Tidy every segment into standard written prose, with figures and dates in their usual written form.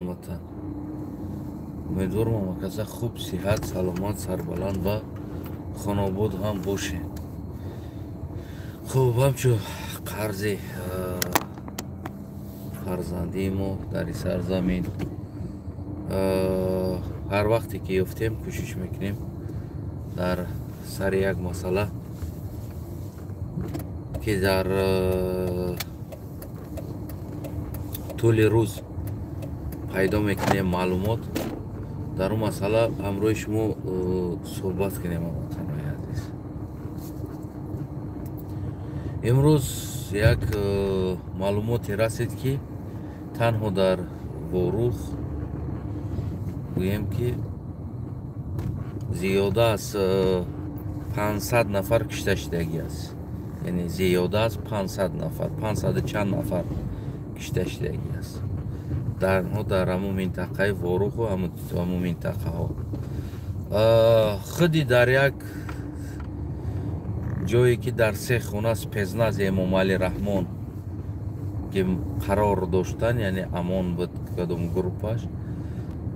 Ватан. Умедворам, ҳамакаса хуб, сиҳат, саломат, сарбаланд ва хонобод ҳам бошед. Хуб, ҳамчун қарзи фарзандии мо дар ин сарзамин, ҳар вақте ки ёфтем, кӯшиш мекунем дар сари як масъала, ки дар тӯли рӯз пайдо мекунем маълумот, дар он масъала ҳамроҳи шумо суҳбат кунем. Ҳамватанои азиз, имрӯз як маълумоте расид, ки танҳо дар Ворух, гӯем ки, зиёда аз 500 нафар кушта шудагӣ аст, яъне зиёда аз 500 нафар, 500-у чанд нафар кушта шудагӣ аст дарҳо дар ҳамун минтақаи Воруху ҳамун минтақаҳо. Худи дар як ҷое, ки дар се хона спецнази Эмомалӣ Раҳмон ки қарор доштан, яъне Амон буд кадом группаш,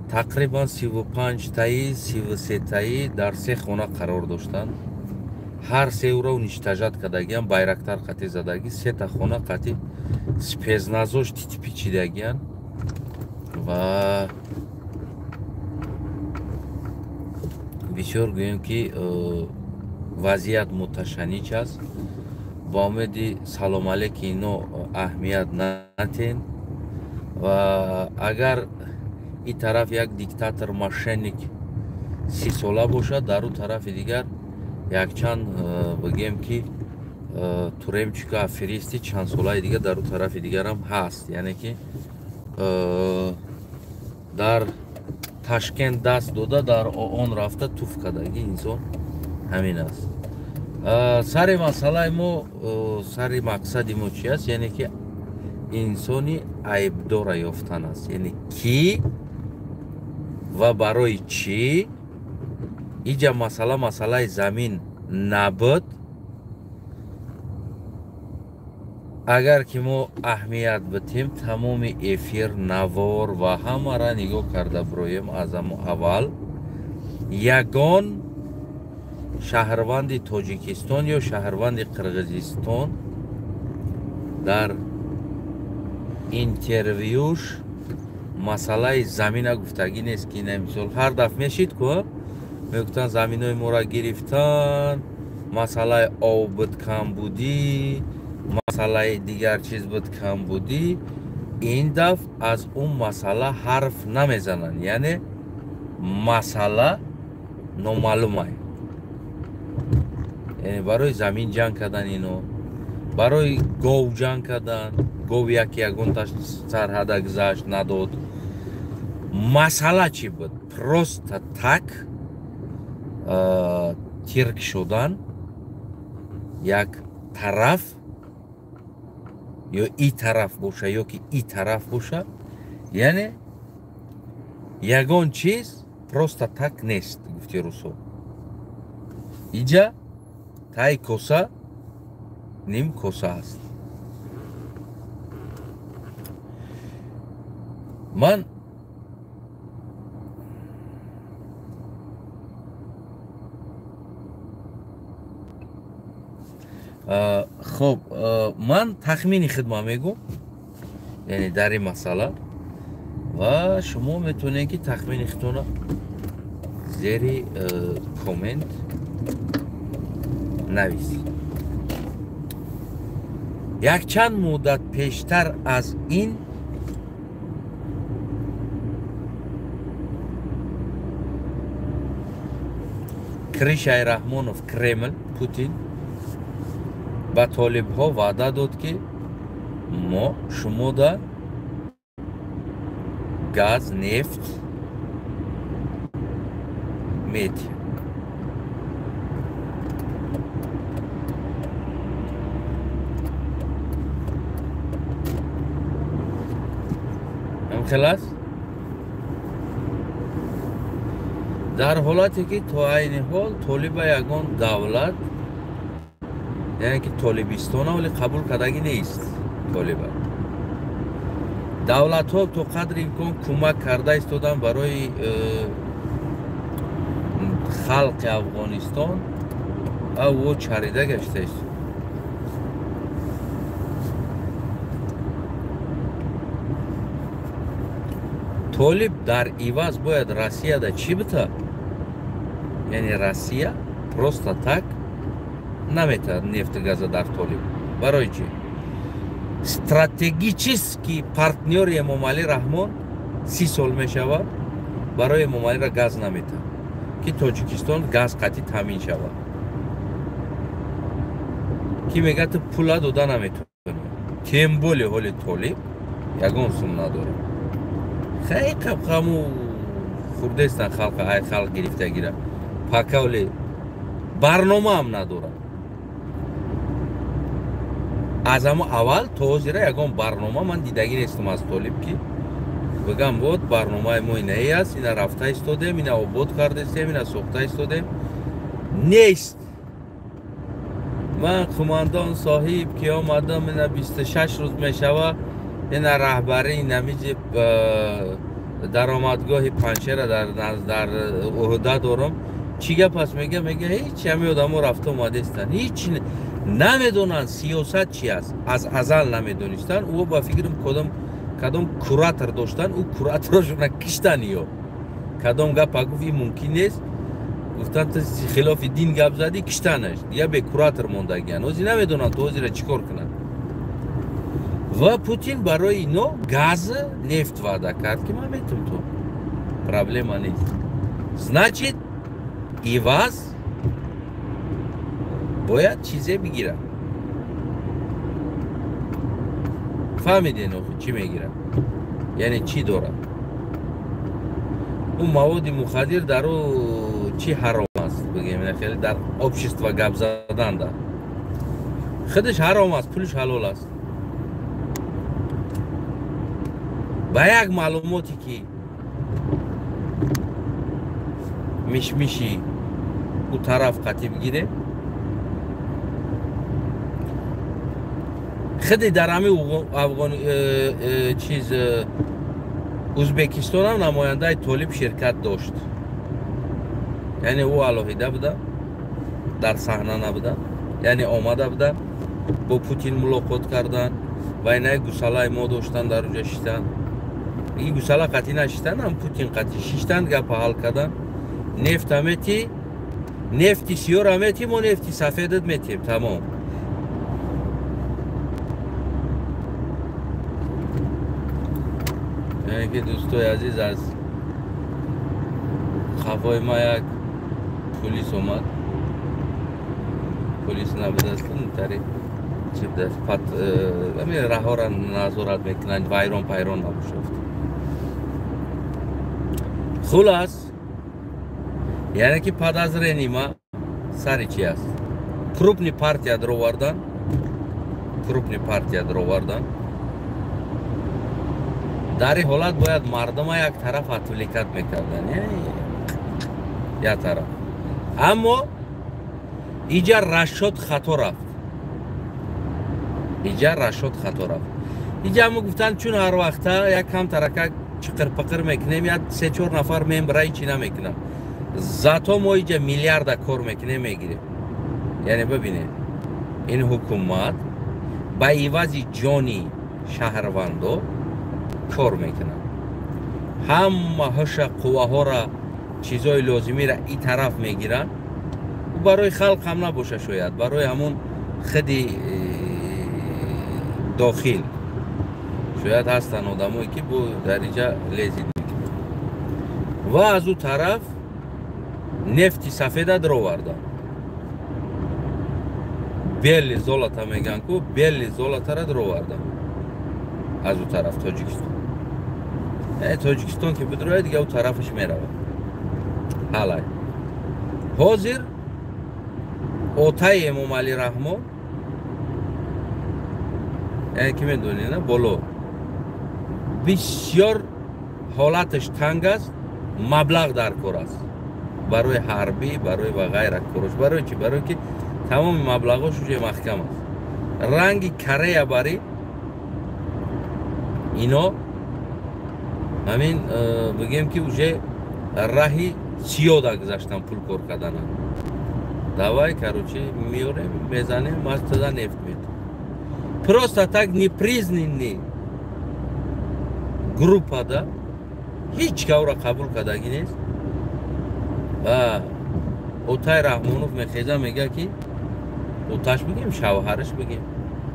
тақрибан 35-таи, 33-таи дар се хона қарор доштанд. Ҳар сеуро уничтожать кардагиан, Байрактар қатӣ задагӣ, сета хона қатӣ спецназош титипичидагиан. Ва бисёр, гӯем ки, вазъият муташанниҷ аст. Ба умеди салом алейки ино аҳамият натен. Ва агар ин тараф як диктатор, мошенник 30-сола бошад, дар ӯ тарафи дигар якчанд, бигем ки, тюремщика, аферисти чандсолаи дигар дар ӯ тарафи дигарам ҳаст. Яъне ки дар Ташкент даст дода, дар ООН рафта туф кардагӣ инсон ҳамин аст. Сари масъалаи мо, сари мақсади мо чи аст? Яъне ки инсони айбдора ёфтан аст, яъне кӣ ва барои чӣ. Иҷа масъала масъалаи замин набуд. Агар ки мо аҳамият битем, тамоми эфир, навор ва ҳамаро нигоҳ карда бироем, аз ҳамо аввал ягон шаҳрванди Тоҷикистон ё шаҳрванди Қирғизистон дар интервюш масъалаи замина гуфтагӣ нест, ки на мисол ҳар дафъ мешид ку, мегуфтанд, заминои моро гирифтан, масъалаи об буд, камбудӣ, масъалаи дигар чиз буд, камбудӣ. Ин дафъ аз он масъала ҳарф намезананд, яъне масъала номаълумай. Яъне барои замин ҷанг кардан ино, барои гов ҷанг кардан, гов яке ягонташ сарҳада гузашт, надод. Масъала чӣ буд? Просто так тирк шудан як тараф, ё и тараф боша, ё ки и тараф боша, яъне ягон чиз просто так нест, гуфти русо. Иҷа таи коса ним коса аст. Ман хоб, ман тахмини хидма мегӯм, яъне дар ин масъала, ва шумо метавонед, ки тахмини худтонро зери коммент нависед. Якчанд муддат пештар аз ин Кришай Раҳмонов, Кремл, Путин ба толибҳо ваъда дод, ки мо шумода газ, нефт метиҳем. Ҳамхел аст, дар ҳолате ки то айни ҳол толиба ягон давлат, яъне ки Толибистона, вале қабул кардагӣ нест толиба. Давлатҳо то қадри имкон кӯмак карда истоданд барои халқи Афғонистон, ав чарида гаштааст. Толиб дар иваз бояд Россияда чӣ бита? Яъне Россия просто так наметавад нефту газа дар Толиб. Барои чӣ? Стратегический партнёри Эмомалӣ Раҳмон 30 сол мешавад, барои Эмомалиро газ наметавад, ки Тоҷикистон газ қатъи таъмин шавад. Ки мегӯяд ту пула дода наметавонӣ. Тем более ҳоли Толиб ягон сум надорад. Хеле қабқаму хурдестан халқа, ай халқ гирифта гира. Пакавле барномаам надорад. Аз ҳамо аввал то ҳозира ягон барнома ман дидагӣ нестам аз Толиб, ки бигам вот барномаи мо инаи аст, ина рафта истодем, ина обод кардастем, ина сохта истодем. Нест. Ман қумандон соҳиб ки омадам, ина 26 рӯз мешава, ина раҳбарии намиҷи даромадгоҳи Панҷшера дар уҳда дорам. Чӣ гап аст? Мега, ҳеҷ ҳами одамо рафта омадестанд, ҳеҷ намедонанд сиёсат чи аст, аз азал намедонистанд. Ӯ ба фикрам кадом куратор доштанд, ӯ кураторошона киштан. Ё кадом гапа гуфт, ин мумкин нест, гуфтанд ту хилофи дин гап задӣ, киштанаш. Дигар бе куратор мондагиян, ҳозир намедонанд то ҳозира чӣ кор кунанд. Ва Путин барои ино газ, нефт ваъда кард, ки ман метум, ту проблема нест. Значит, иваз бояд чизе бигирад. Фаҳмиден охи чӣ мегирад? Яъне чӣ дорад? Ӯ маводи мухаддир дар ӯ чӣ ҳаром аст, бигем, хеле дар общество гап заданда. Худаш ҳаром аст, пулаш ҳалол аст. Ба як маълумоте ки мишмиши ӯ тараф қатъи бигире, худи дар ҳами Афғон чиз Ӯзбекистонам намояндаи Толиб ширкат дошт. Яъне ӯ алоҳида буда, дар саҳна набуда, яъне омада буда, бо Путин мулоқот кардан ва инаи гусалаи мо доштан, дар уҷа шиштан. И гусала қатъи нашиштан, ам Путин қатъи шиштан, гапа ҳал кардан. Нефта мети, нефти сиёра мети, мо нефти сафедат метем, тамом. Яъне ки дӯстои азиз, аз қафои ма як пулис омад. Пулис набудааст, тари чи будааст, ами раҳора назорат мекунанд, вайрон пайрон набошад. Хулас, яъне ки подозрени ма сари чи аст? Крупный партия даровардан, крупный партия даровардан. Дар ин ҳолат бояд мардума як тараф отвлекать мекардан, як тараф. Аммо иҷа расчёт хато рафт, иҷа расчёт хато рафт. Иҷа мо гуфтанд, чун ҳар вақта як кам тарака чиқирпиқир мекунем, як се-чор нафар мембра ҳичи намекунам, зато мо иҷа миллиарда кор мекунем, мегирем. Яъне бибинед, ин ҳукумат ба ивази ҷони шаҳрвандо кор мекунад. Ҳама ҳуша қувваҳора, чизҳои лозимиро и тараф мегиранд. Ӯ барои халқ ҳам набоша, шояд барои ҳамон худи дохил шояд ҳастанд одамое ки бо дар инҷа лезид мекунанд. Ва аз ӯ тараф нефти сафеда дароварда, бели золота мегӯянд ку, бели золотара дароварда аз ӯ тараф Тоҷикистон. Тоҷикистон ки бидрояд, дига ӯ тарафаш меравад. Ҳалай ҳозир отаи Эмомалӣ Раҳмон, яъне ки медонед, на боло бисёр ҳолаташ танг аст, маблағ дар кор аст барои ҳарбӣ, барои ва ғайра корош. Барои чӣ? Барои ки тамоми маблағош уже маҳкам аст. Ранги Корея бари ино Ҳамин бигем ки уже раҳи сиёда гузаштан пул кор кардана. Давай, короче, меорем, мезанем, ман туда нефт метам. Просто так непризнанный группада ҳеҷ кавра қабул кардагӣ нест. Ва Отай Раҳмонов мехеза мега ки оташ бигем, шавҳараш бигем.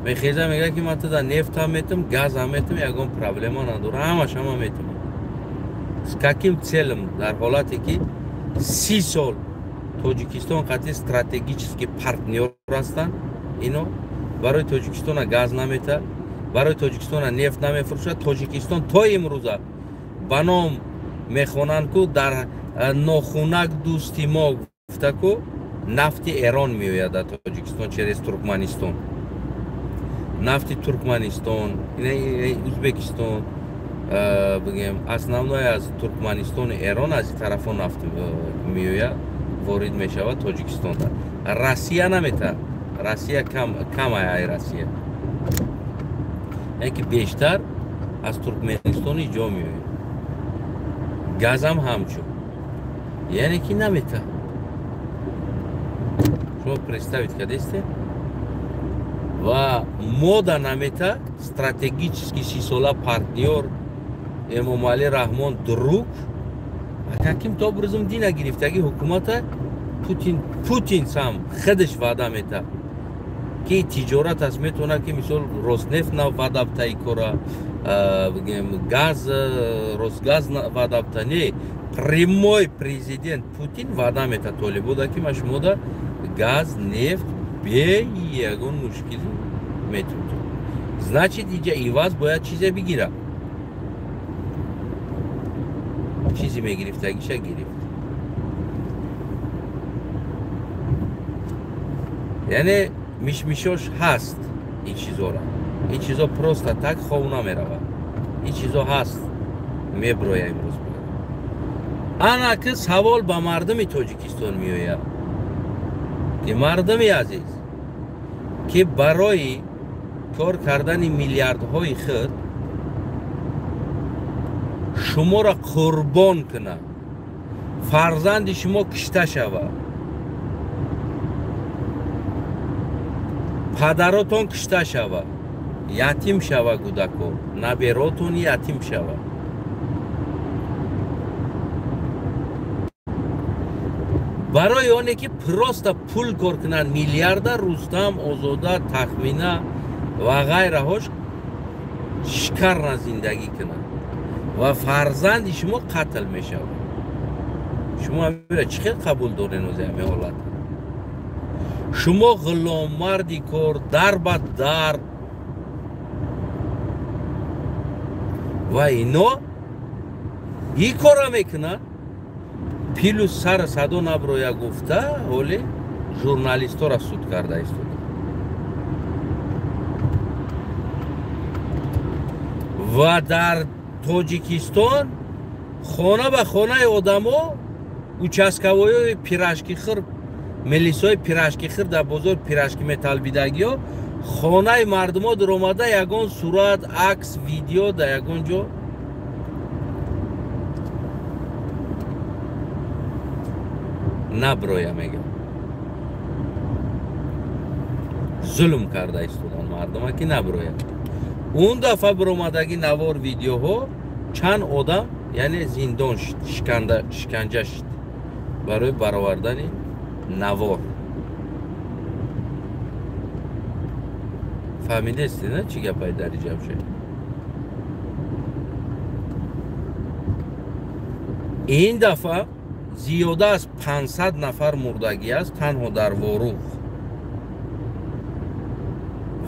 Мехеза мега ки ман туда нефтам метам, газам метам, ягон проблема надорам, ҳамаш ҳама метам. С каким целым дар ҳолате ки 30 сол Тоҷикистон қатъи стратегический партнёр ҳастанд, ино барои Тоҷикистона газ намета, барои Тоҷикистона нефт намефурӯшад. Тоҷикистон то имрӯза ба ном мехонанд ку дар нохунак дӯсти мо гуфта ку нафти Эрон меояд дар Тоҷикистон через Туркманистон. Нафти Туркманистон, Узбекистон, бигем, основной аз Туркманистону Эрон аз ин тарафо нафт меояд, ворид мешавад Тоҷикистонда. Россия намета. Россия кам ай Россия. Яъне ки бештар аз Туркманистони ҷо меояд. Газам ҳамчун. Яъне ки намета. Шумо представить кардесте? Ва мода намета, стратегически 30-сола партнёр Эмомалӣ Раҳмон друг, а каким-то образом дина гирифтаги ҳукумата Путин сам худаш ваъда мета ки тиҷорат аст, метавонад ки мисол Роснефт ваъда бта и кора, бигем газ, Росгаз ваъда бта. Не, прямой президент Путин ваъда мета толибода ки ман шумода газ, нефт бе ягон мушкил метавонам. Значит, иҷа иваз бояд чизе бигирад. Чизе мегирифтагиша гирифт. Яъне мишмишош ҳаст ин чизора. Ин чизо просто так хов намеравад. Ин чизо ҳаст, меброя имрӯз. Ана ки савол ба мардуми Тоҷикистон меояд ки мардуми азиз, ки барои кор кардани миллиардҳои худ шуморо қурбон кунад, фарзанди шумо кишта шавад, падаротон кишта шавад, ятим шава кӯдако, наберотон ятим шава. Барои оне ки просто пул кор кунанд, миллиарда Рустам, Озода, Тахмина ва ғайраҳош шикарна зиндагӣ кунанд ва фарзанди шумо қатл мешавад. Шумо амира чӣ хел қабул дорен ози ҳамин ҳолат? Шумо ғуломмарди кор, дар ба дар ва ино ин кора мекунанд, пилу сар садо наброя гуфта, ҳоле журналистора суд карда истода. Ва дар Тоҷикистон хона ба хонаи одамо участковои пирашкихӯр, милисои пирашкихӯр дар бозор пирашки металбидагиё хонаи мардумо дуромада ягон сурат, акс, видео дар ягон ҷо наброя мегӯям. Зулм карда истодан мардума ки наброя. Он дафъа биромадаги навор видеоҳо чанд одам яъне зиндон шиканҷа шид барои баровардани навор. Фаҳмидасте на чӣ гапай дар иҷаб шуд? Ин дафъа зиёда аз 500 нафар мурдагӣ аст танҳо дар Ворух.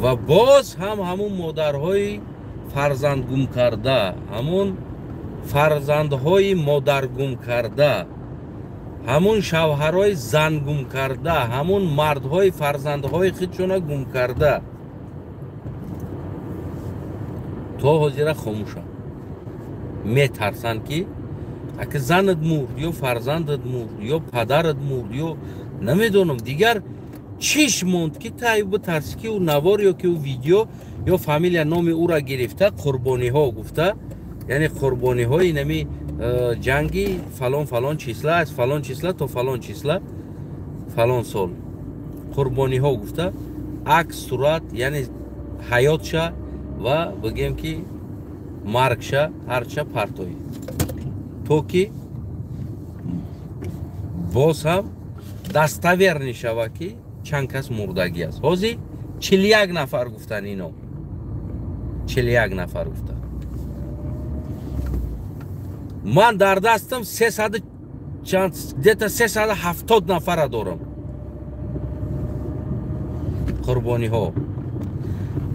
Ва боз ҳам ҳамун модарҳои фарзандгумкарда, ҳамун фарзандҳои модаргумкарда, ҳамун шавҳарҳои зангумкарда, ҳамун мардҳои фарзандҳои худшона гумкарда то ҳозира хомӯшанд. Метарсанд ки аки занат мурд ё фарзандат мурд ё падарат мурд ё намедонам дигар чиш монд ки тай битарси ки ӯ навор ё ки ӯ видео ё фамилия номи ӯра гирифта қурбониҳо гуфта Яъне қурбониҳои нами ҷанги фалон фалон числа аз фалон числа то фалон числа фалон сол қурбониҳо гуфта акс, сурат, яъне ҳаётша ва бигем ки маргша, ҳарча партоӣ, то ки боз ҳам достоверный шава ки чанд кас мурдагӣ аст. Ҳозир 41 нафар гуфтан, ино 41 нафар гуфтан. Ман дар дастам 300 чанд, где-то 370 нафара дорам қурбониҳо.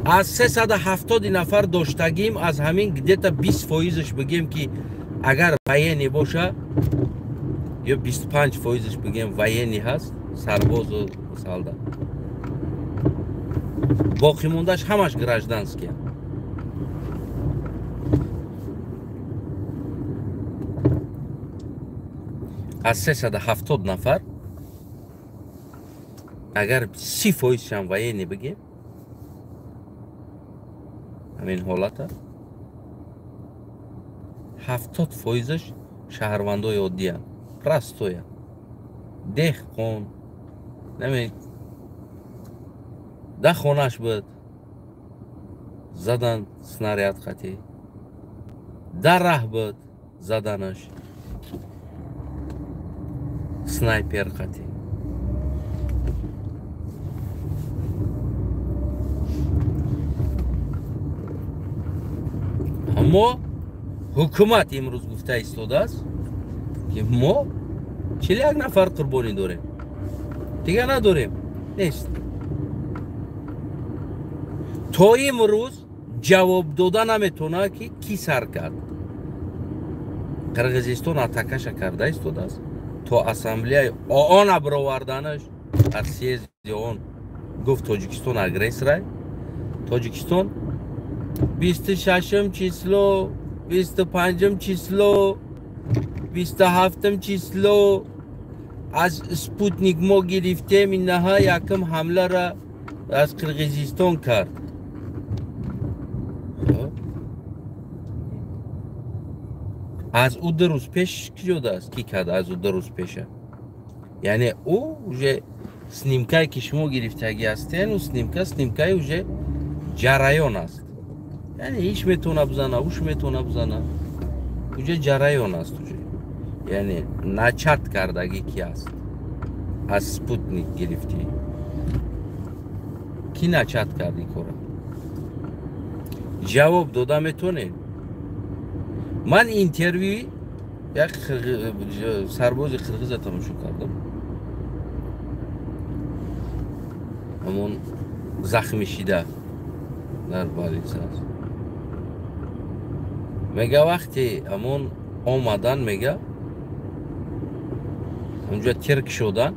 Аз 370 нафар доштагим, аз ҳамин где-то 20%-ш бигем ки агар военный боша, ё 25%-ш бигем военный ҳаст, сарбозу солдат, боқӣ мондаш ҳамаш гражданский. Аз 370 нафар агар 30%-шам военный бигем, ҳамин ҳолата 70%-ш шаҳрвандои оддиянд, простоянд, деҳқон, наме да хонаш буд, задан снаряд қатӣ, да раҳ буд, заданаш снайпер қатӣ. Аммо ҳукумат имрӯз гуфта истодааст ки мо 41 нафар қурбонӣ дорем, дигар надорем, нест. То имрӯз ҷавоб дода наметавонад ки кӣ сар кард. Қирғизистон атакаша карда истодааст то ассамблеяи ООН аброварданаш аз съезди ООН гуфт Тоҷикистон агрессорай. Тоҷикистон 26 число, 25 число, 27 число аз спутник мо гирифтем, инаҳа якум ҳамлара аз Қирғизистон кард. Аз ӯ 2 рӯз пеш кӣ ҷодааст? Кӣ кард аз ӯ 2 рӯз пеша? Яъне ӯ уже снимкае ки шумо гирифтагӣ ҳастен, ӯ снимка, снимкаи уже ҷараён аст. Яъне ҳеч метавона бизана, уш метавона бизана, уже ҷараён аст уже. Яъне начат кардагӣ ки аст? Аз спутник гирифтӣ. Кӣ начат кард ин кора? Ҷавоб дода метавонед? Ман интервюи як сарбози қирғиза тамошо кардам, ҳамон захми шида дар больница аст. Мега вақте ҳамон омадан, мега онҷо тирк шудан,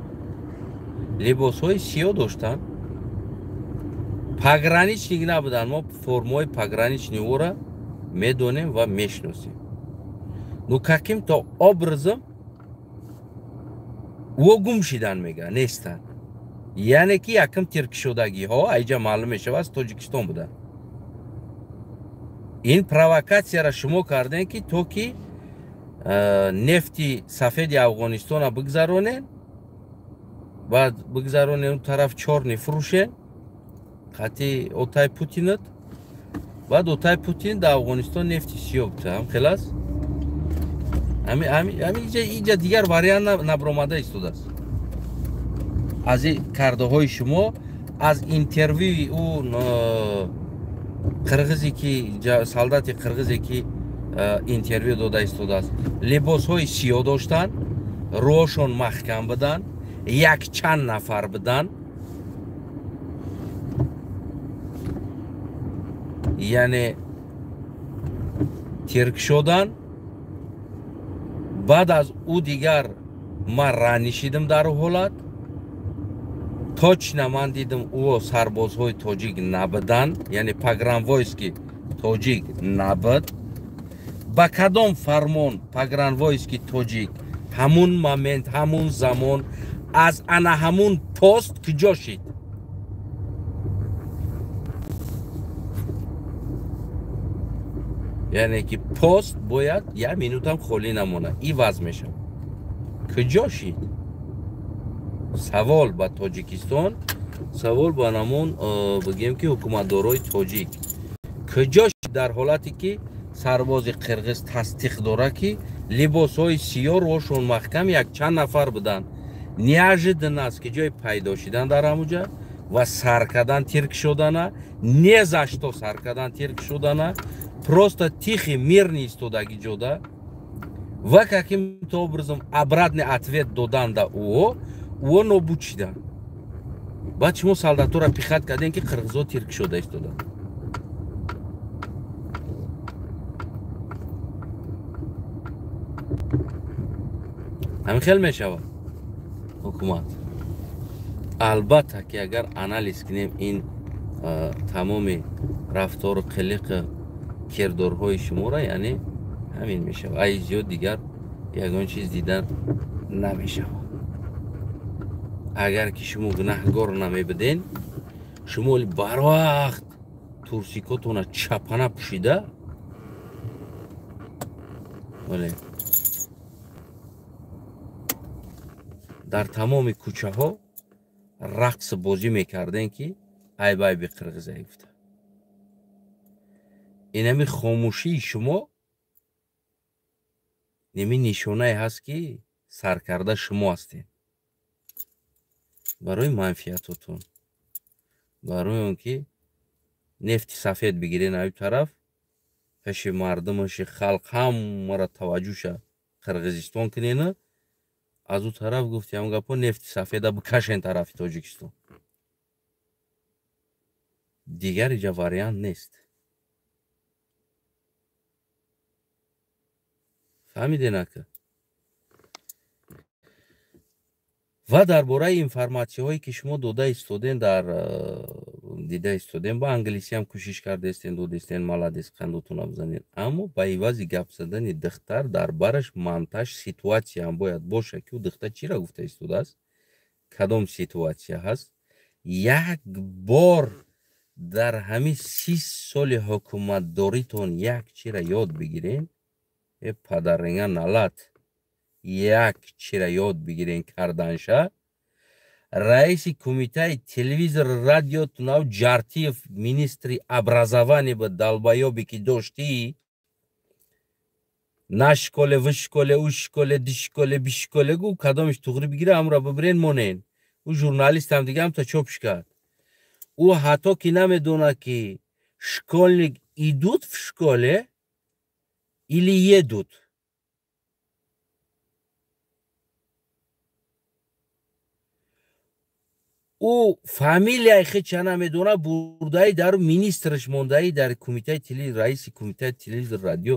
либосҳои сиёҳ доштанд, пограничник набуданд. Мо формаҳои пограничник ора медонем ва мешиносем. Ну каким-то образом ӯ гум шидан, мега нестанд. Яъне ки якм тиркшудагиҳо айҷа маълум мешавад аз Тоҷикистон буданд. Ин провокатсияра шумо кардем ки то ки нефти сафеди Афғонистона бигзаронен, баъд бигзаронен он тараф чорни фурӯшен қати отай Путинат, баъд отай Путин дар Афғонистон нефти сиёҳ буда. Ҳам хел аст? Иҷа дигар вариант набаромада истодааст. Аз кардаҳои шумо, аз интервюи ӯ қирғизе ки солдати қирғизе ки интервю дода истодааст, либосҳои сиёҳ доштанд, рӯҳошон маҳкам буданд, якчанд нафар буданд. Яъне тирк шуданд. Баъд аз ӯ дигар ман ранишидам дар ҳолат. Точно ман дидам ӯ сарбозҳои тоҷик набуданд, яъне погранвойски тоҷик набуд. Ба кадом фармон погранвойски тоҷик ҳамун момент, ҳамун замон аз ана ҳамун пост куҷо шид? Яъне ки пост бояд як минутам холӣ намонад, иваз мешавад. Куҷо шид? Савол ба Тоҷикистон, савол ба намон бигем ки ҳукуматдорои тоҷик. Куҷо шид дар ҳолате ки сарбози қирғиз тасдиқ дорад ки либосҳои сиёҳ рошон маҳкам якчанд нафар буданд. Неожиданно аст ки ҷои пайдо шидан дар ҳамуҷа ва сар кардан тирк шудана, не за что сар кардан тирк шудана, просто тихи мирни истодаги ҷода ва каким-то образом обратный ответ додан да ӯо нобуд шидан. Баъд шумо солдатора пихат кардем ки қирғизо тирк шуда истоданд. Ҳамин хел мешавад ҳукумат. Албатта ки агар анализ кунем ин тамоми рафтору қилиқи кирдорҳои шуморо, яъне ҳамин мешавад. Ай зиёд дигар ягон чиз дидан намешавад. Агар ки шумо гунаҳгор намебуден, шумо барвақт турсикотона чапана пӯшида, вале дар тамоми кӯчаҳо рақс бозӣ мекардем ки айб айби қирғиза гуфта. Инами хомӯшии шумо ними нишонае ҳаст ки саркарда шумо ҳастед. Барои манфиатотон, барои он ки нефти сафед бигирен аю тараф, пеши мардумаши халқ ҳамаро таваҷҷӯша Қирғизистон кунена, аз ӯ тараф гуфти ҳам гапо нефти сафеда бикашен тарафи Тоҷикистон. Дигар иҷа вариант нест. Фаҳмиден ака? Ва дар бораи информатсияҳое ки шумо дода истоден, дар дида истоден, ба англисиам кӯшиш кардаистен, додистен, маладес, қандотона бизанед. Аммо ба ивази гап задани духтар дар бараш монтаж ситуатсияам бояд бошад ки ӯ духтар чиро гуфта истодааст, кадом ситуатсия ҳаст. Як бор дар ҳамин 30 соли ҳукуматдоритон як чира ёд бигирен, э падаринга налат, як чира ёд бигирен карданша. Раиси кумитаи телевизор радио тунав Ҷартиев, министри образования ба долбоёбе ки доштӣ, на школе, в школе, у школе, ди школе, би школе, гу кадомиш туғри бигира, ҳамра бибирен монен. Ӯ журналистам дига ҳамта чопш кард. Ӯ ҳатто ки намедонад ки школьник идут в школе или едут. Ӯ фамилияи хеча намедонад, бурдаи дар министраш мондаи дар кумитаи раиси кумитаи телевизор радио.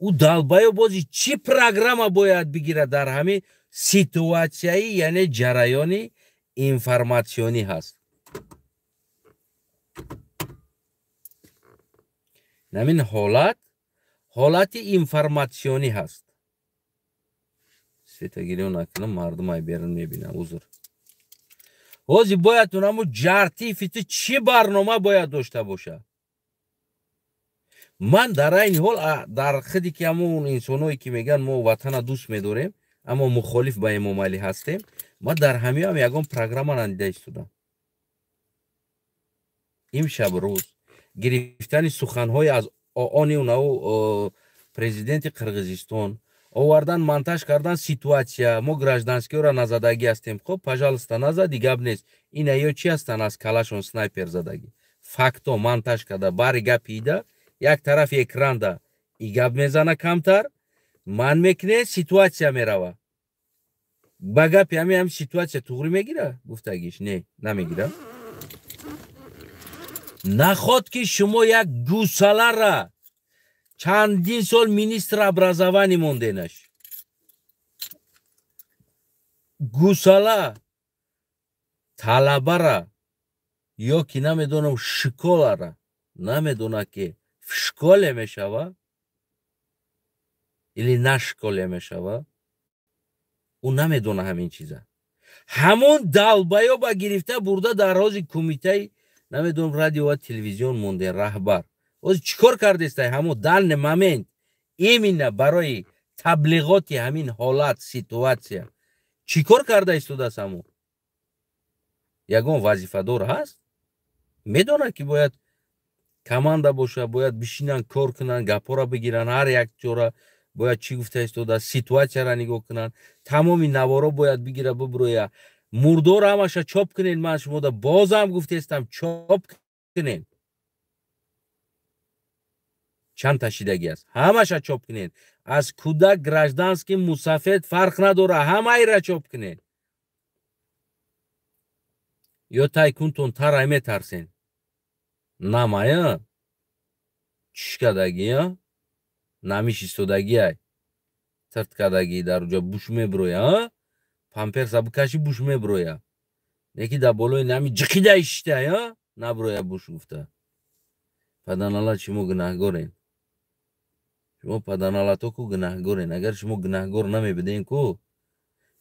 Ӯ долбаё бози чӣ программа бояд бигирад дар ҳамин ситуатсияи, яъне ҷараёни информатсионӣ ҳаст. Ҳамин ҳолат ҳолати информатсионӣ ҳаст. Светогирё накунам, мардум ай берун мебинам, узр. Ҳозир бояд унамо Ҷартифи ту чӣ барнома бояд дошта бошад? Ман дар айни ҳол дар худи ки ҳамон инсоное ки мегӯянд мо ватана дӯст медорем, аммо мухолиф ба Эмомалӣ ҳастем, ман дар ҳамиам ягон программа надида истодам. Имшаб рӯз гирифтани суханҳои аз они унаву президенти Қирғизистон, овардан монтаж кардан ситуатсия, мо гражданскиёро назадагӣ ҳастем. Хоб, пожалуйста, назади, гап нест. Ина ё чи ҳастанд аз калашон снайпер задагӣ. Факто монтаж карда, бари гапи ида, як тарафи экранда и гап мезана камтар, ман мекуне, ситуатсия мерава. Ба гапи ҳами ҳам ситуатсия туғри мегира? Гуфтагиш, не, намегира. Наход ки шумо як гусалара чандин сол министр образования монденаш. Гусала талабара ё ки намедонам школара намедона ки в школе мешава или на школе мешава, ӯ намедона ҳамин чиза. Ҳамон долбаёба гирифта бурда дар рози кумитаи намедонам радио ва телевизион монде раҳбар. Ҳозир чӣ кор кардестай ҳамо данный момент именно барои таблиғоти ҳамин ҳолат, ситуация чӣ кор карда истодааст ҳамо? Ягон вазифадор ҳаст? Медонад, ки бояд команда боша, бояд бишинанд, кор кунанд, гапҳоро бигиранд, ҳар як ҷора бояд чӣ гуфта истодааст, ситуатсияро нигоҳ кунанд, тамоми наворо бояд бигира, биброя, мурдоро ҳамаша чоп кунед. Ман шумода бозам гуфтаистам, чоп кунед, чанд ташидагӣ аст, ҳамаша чоп кунед. Аз кӯдак, гражданский, мусафед фарқ надора, ҳамаира чоп кунед. Ё тайкунтон тарай метарсен, намая чишкадагия, намиш истодагиай, тирт кардагӣ, дар уҷа буш меброя, памперса бикаши, буш меброя, неки дар болои нами ҷиқида иштай, наброя буш гуфта. Паданалат, шумо гунаҳгорен, шумо паданалато ку гунаҳгорен. Агар шумо гунаҳгор намебуден ку,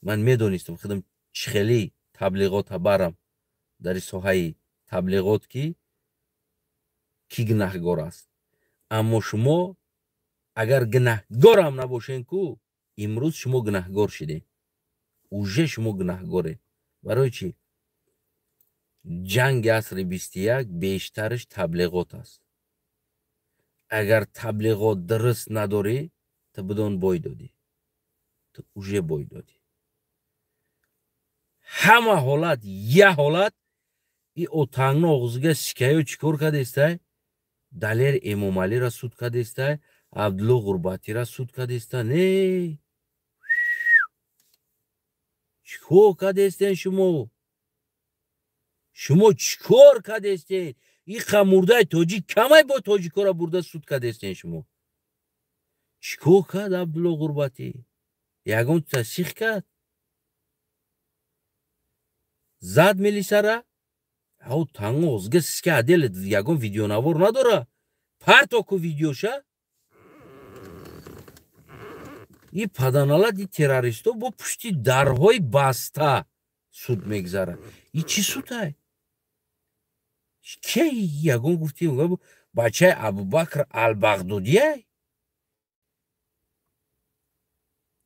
ман медонистам худам чӣ хели таблиғота барам дар соҳаи таблиғот, ки гунаҳгор аст. Аммо шумо агар гунаҳгорам набошен ку, имрӯз шумо гунаҳгор шидем, уже шумо гунаҳгоред. Барои чӣ? Ҷанги асри 21 бештараш таблиғот аст. Агар таблиғот дуруст надорӣ, ту бидон, бой додӣ, ту уже бой додӣ. Ҳама ҳолат я ҳолат и отангно оғзига сикаё чӣ кор кардестай? Далер Эмомалиро суд кардестай, Абдулло Ғурбатиро суд кардеста. Не, чӣ кор кардестен шумо? Шумо чӣ кор кардестен? Иқа мурдаи тоҷик камай, бо тоҷикоро бурда суд кардестен шумо. Чӣ кор кард Абдулло Ғурбатӣ? Ягон чиза сих кард? Зад милисара? Ав танго озга сиска адел ягон видеонавор надора? Парто ку видеоша. И паданалат, и террористо бо пушти дарҳои баста суд мегзарад. И чӣ судай? Ке ягон гуфти бачаи Абубакр Албағдодияй?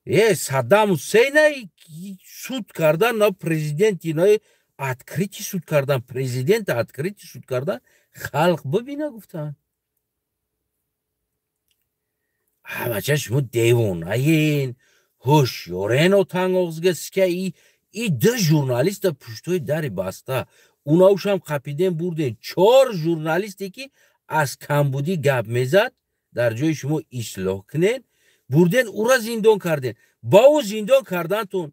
Э, Саддам Ҳусейна суд кардан, на президенти, на открытый суд кардан, президента открытый суд кардан, халқ бибина гуфтанд. Бача, шумо девонаен, ҳушёрен, отанг оғзига сика и ду журналиста пуштои дари баста унаушам қапиден, бурден. Чор журналисте, ки аз камбудӣ гап мезад, дар ҷои шумо ислоҳ кунен, бурден, ура зиндон карден. Ба ӯ зиндон кардантон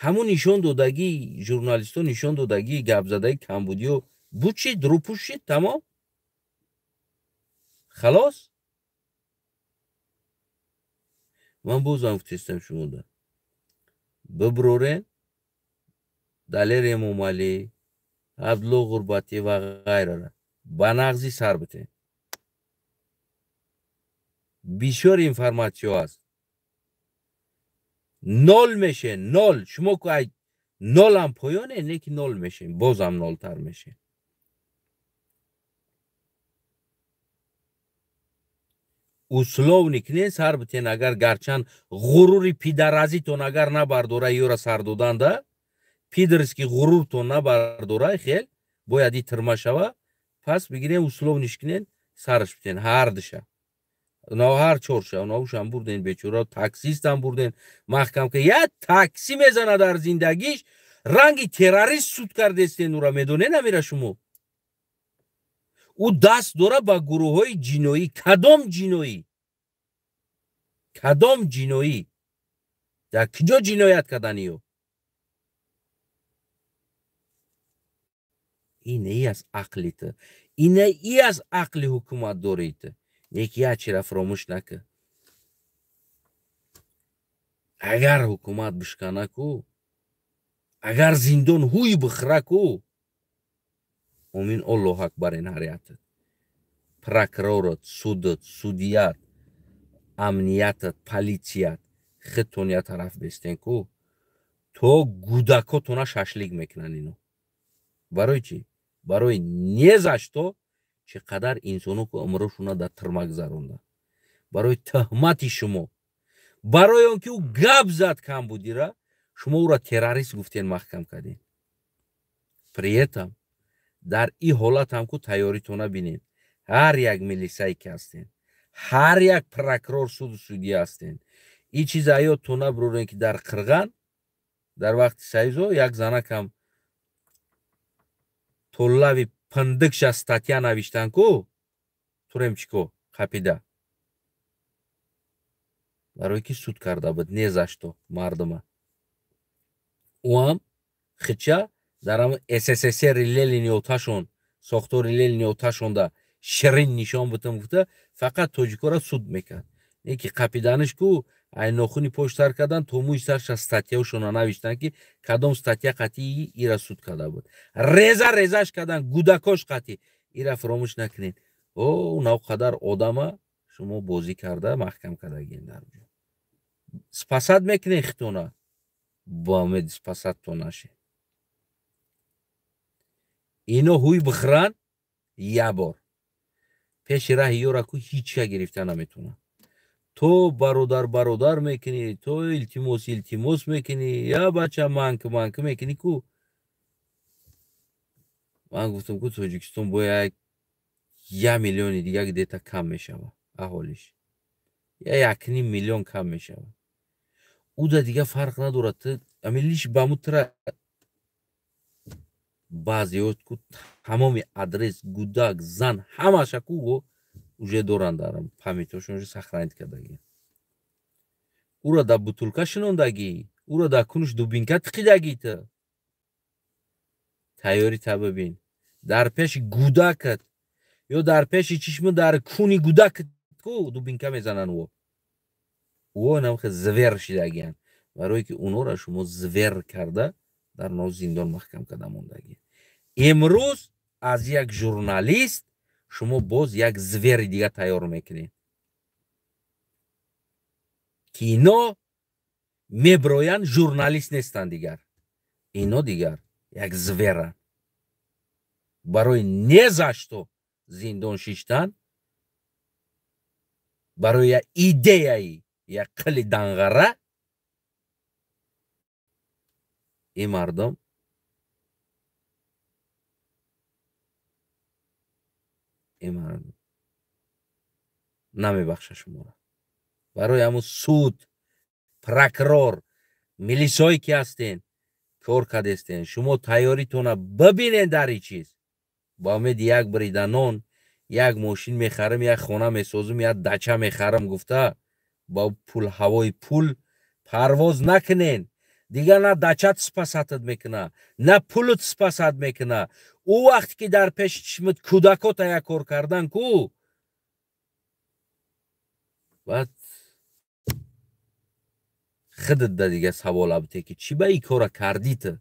ҳамун нишон додагӣ, журналистҳо нишон додагӣ, гапзадаги камбудиё буд, шид, рӯпӯш шид, тамом, халос. Ман бозам гуфтестам шумода: биброрен, Далер Эмомалӣ, Абдулло Ғурбатӣ ва ғайрара ба нағзӣ сар битен. Бисёр информатсиё аст, нол мешен, нол. Шумо ку ай нолам поёне, не ки нол мешен, бозам нолтар мешен. Условный кунен, сар битен. Агар гарчанд ғурури пидаразитон агар набардора, ёра сар доданда пидорский ғуруртон набардора, хел бояд и тирма шава, пас бигирен, условный ш кунен, сараш битен ҳар душа, ҳар чорша. Унаушам бурден, бечора таксистам бурден, маҳкам ка як такси мезана дар зиндагиш, ранги террорист суд кардестен ура. Медонен амира шумо? Ӯ даст дора ба гурӯҳҳои ҷиноӣ. Кадом ҷиноӣ? Кадом ҷиноӣ? Дар куҷо ҷиноят карданиё? Ин и аз ақли ту, ина и аз ақли ҳукуматдории ту. Неки як чира фаромӯш накун: агар ҳукумат бишкана ку, агар зиндон ҳуй бихӯра ку, омин, Аллоҳ акбар. Ин ҳариятат, прокурорат, судат, судият, амниятат, полицият худтон я тараф бестен ку, то гудакотона шашлик мекунанд ино. Барои чӣ? Барои не за что. Чӣ қадар инсоно ку умрошона дар тирма гузаронда барои тӯҳмати шумо, барои он ки ӯ гап зад камбудира, шумо ӯро террорист гуфтен, маҳкам кардем. При этом дар ин ҳолат ҳам ку тайёритона бинед. Ҳар як милисае ки ҳастен, ҳар як прокурор, суду судья ҳастен, ин чиз аёдтон набурорен, ки дар Қирған дар вақти Союзо як занакам то лави пиндикша статья навиштан ку, туремчико қапида, барое ки суд карда буд не за что мардума. Ӯ ҳам хича дар ҳамн СССР Ленини оташон, сохтори Ленини оташонда ширин нишон бутам гуфта, фақат тоҷикора суд мекард. Не ки қапиданиш ку, ай нохуни пош сар кардан то мӯи сарша статьяшона навиштан, ки кадом статья қатъи ира суд карда буд. Реза резаш кардан гудакош қатъи. Ира фаромӯш накунед. О, нав қадар одама шумо бозӣ карда маҳкам кардагин дар ҷо. Спасать мекунед хитона, бо умеди спасать то наше. Ино ҳуй бихӯранд як бор. Пеши раҳи ёра ку ҳичка гирифта наметавонад. То бародар бародар мекунӣ, то илтимос илтимос мекунӣ, я бача манк манк мекунӣ ку. Ман гуфтам ку, Тоҷикистон бояд 1 миллиони дига где-то кам мешавад аҳолиш. Я 1,5 миллион кам мешавад. Уда дига фарқ надорад. Ами лиш ба мутра баъзеҳо ку тамоми адрес, гудак, зан ҳамаша ку уже доранд дар памятошон, уже сохранить кардагӣ. Ура дар бутулка шинондагӣ, ура дар кунуш дубинка тиқидагӣ. Ту тайёрӣ та бибин, дар пеши гудакат ё дар пеши чишми дар куни гудакат ку дубинка мезананд. Ӯ намхе зверь шидагиянд, барое ки онора шумо зверь карда дар нав зиндон маҳкам карда мондагӣ. Имрӯз аз як журналист шумо боз як зверь и дига тайёр мекунед, ки ино меброянд, журналист нестанд дигар, ино дигар як зверь анд. Барои не за что зиндон шиштан, барои як идеяи як қили данғара ин мардум намебахша шуморо. Барои ҳамун суд, прокурор, милисое ки ҳастен, кор кардестен, шумо тайёритона бибинед дар ин чиз. Ба умеди як бирида нон, як мошин мехарам, як хона месозам, як дача мехарам гуфта, ба пул ҳавои пул парвоз накунен. Дигар на дачат спасать ат мекуна, на пулут спасать мекуна. Ӯ вақте ки дар пеши чишмат кӯдакота як кор кардан ку, баъд худат да дига савол абте, ки чӣ ба ин кора кардӣ ту?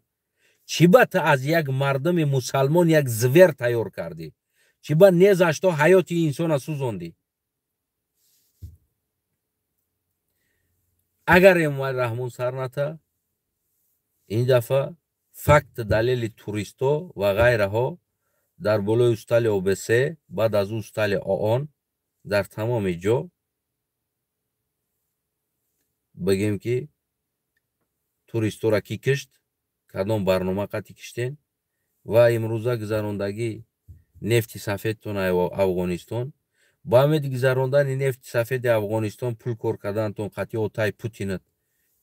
Чӣ ба ту аз як мардуми мусалмон як зверь тайёр кардӣ? Чӣ ба не за что ҳаёти инсона сӯзондӣ? Агар Эмомалӣ Раҳмон сар ната, ин дафъа факт, далели туристҳо ва ғайраҳо дар болои устали ОБС, баъд аз ӯ устали ООН, дар тамоми ҷо бигем, ки туристҳоро кӣ кишт, кадом барнома қатъи киштен ва имрӯза гузарондагӣ нефти сафедтон Афғонистон. Ба умеди гузарондани нефти сафеди Афғонистон пул кор карданатон қатъи отаи Путинат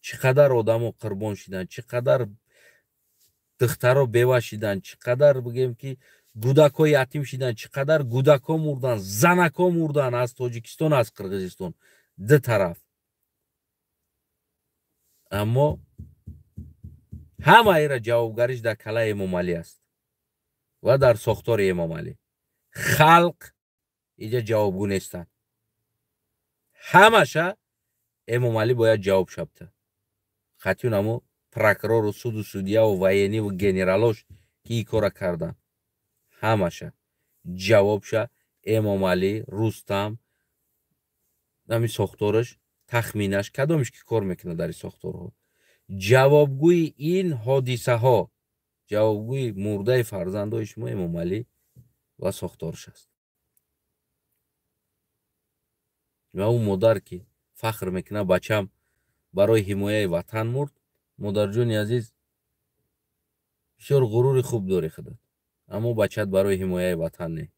чӣ қадар одамо қурбон шиданд, чӣ қадар духтаро бева шиданд, чӣ қадар, бигем, ки гӯдакҳо ятим шиданд, чӣ қадар гӯдакҳо мурданд, занакҳо мурданд аз Тоҷикистон, аз Қирғизистон, ду тараф. Аммо ҳамаира ҷавобгариш дар калаи Эмомалӣ аст ва дар сохтори Эмомалӣ. Халқ иҷа ҷавобгӯ нестанд, ҳамаша Эмомалӣ бояд ҷавоб шабта. Қатъиюн ҳамо прокурору суду судья ву военный ву генералош, ки ин кора карданд, ҳамаша ҷавобша Эмомалӣ, Рустам, ҳамин сохтораш, тахминаш кадомеш ки кор мекунад дар ин сохторҳо, ҷавобгӯи ин ҳодисаҳо, ҷавобгӯи мурдаи фарзандои шумо Эмомалӣ ва сохтораш аст. Ва ӯ модар ки фахр мекунад, бачам барои ҳимояи ватан мурд. Модарҷони азиз, бисёр ғурури хуб дорӣ худат, аммо бачат барои ҳимояи ватан не,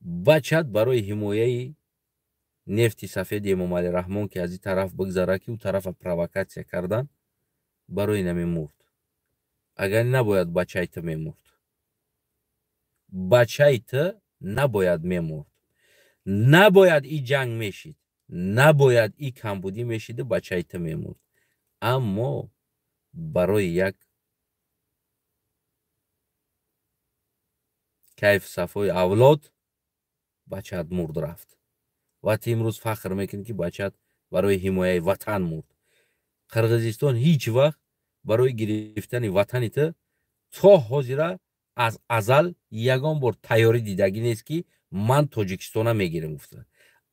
бачат барои ҳимояи нефти сафеди Эмомалӣ Раҳмон, ки аз ин тараф бигзара, ки ӯ тарафа провокатсия кардан, барои намемурд. Агар набояд бачаи ту мемурд, бачаи ту набояд мемурд, набояд и ҷанг мешид, набояд и камбудӣ мешиду бачаи ту мемурд. Аммо барои як кайф сафои авлод бачаат мурд рафт. Ва ту имрӯз фахр мекунӣ, ки бачаат барои ҳимояи ватан мурд. Қирғизистон ҳеҷ вақт барои гирифтани ватани ту то ҳозира аз азал ягон бор тайёрӣ дидагӣ нест, ки ман Тоҷикистона мегирам гуфта.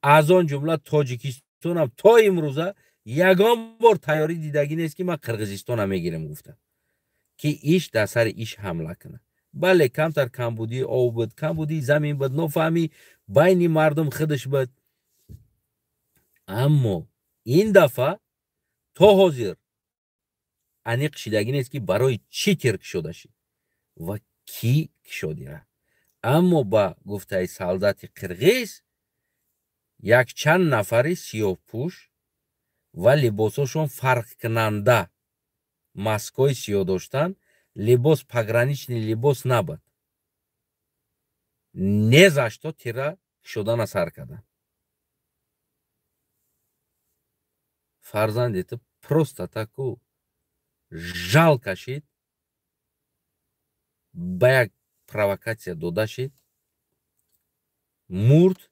Аз он ҷумла Тоҷикистонам то имрӯза ягон бор тайёрӣ дидагӣ нест, ки ман Қирғизистона мегирам гуфта, ки иш дар сари иш ҳамла кунад. Бале, камтар камбудии об буд, камбудии замин буд, нофаҳмӣ байни мардум худаш буд. Аммо ин дафъа то ҳозир аниқ шидагӣ нест, ки барои чӣ тир кушода шид ва кӣ кушодира. Аммо ба гуфтаи солдати қирғиз, якчанд нафари сиёҳпӯш ва либосошон фарқкунанда, маскҳои сиёҳ доштанд, либос пограничный либос набуд, незашто тира кушодана сар карданд. Фарзанди ту просто таку жал кашид, ба як провокатсия дода шид, мурд.